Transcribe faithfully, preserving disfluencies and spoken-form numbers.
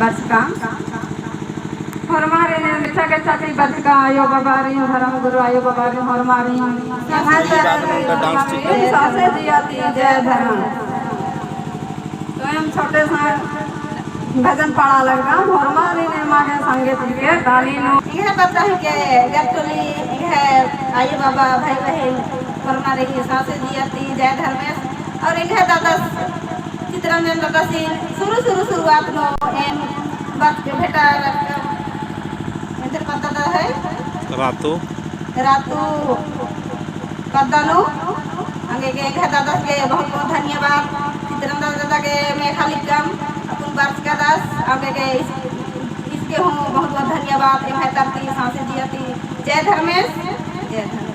बरचका। होरमारिन एम गेच्छा गेच्छा ती बरचका आयो बाबारिन, धर्म गुरु आयो बाबारिन, होरमारिन। एम साँसे जिया ती जय धर्म। तो एम छोटे सा भजन पाड़ा लगदम, होरमारिन एमा गे संगे ती के ताली नू। एंग्है पद्दा हिके गरटोली, एंग्है आयो बाबा, भाई बहिन, होरमारिन साँसे जिया ती जय धर्मेस। और एंग्है दादस चितरंजन दादासिन शुरू शुरू शुरुआत नू एन बरचका भेंटा रअदम। एन्देर पद्दा है? रातू। रातू पद्दा नू। अंगे गे एंग्है दादास गे बहुत बहुत धन्यवाद। चितरंजन दादा गे मेखा लिक्कम अक्कुन बरचकादस। अंगे गे ईस, ईस गे हूँ बहुत बहुत धन्यवाद। एम्है तरती साँसे जिया ती जय धर्मेस। जय धर्मेस।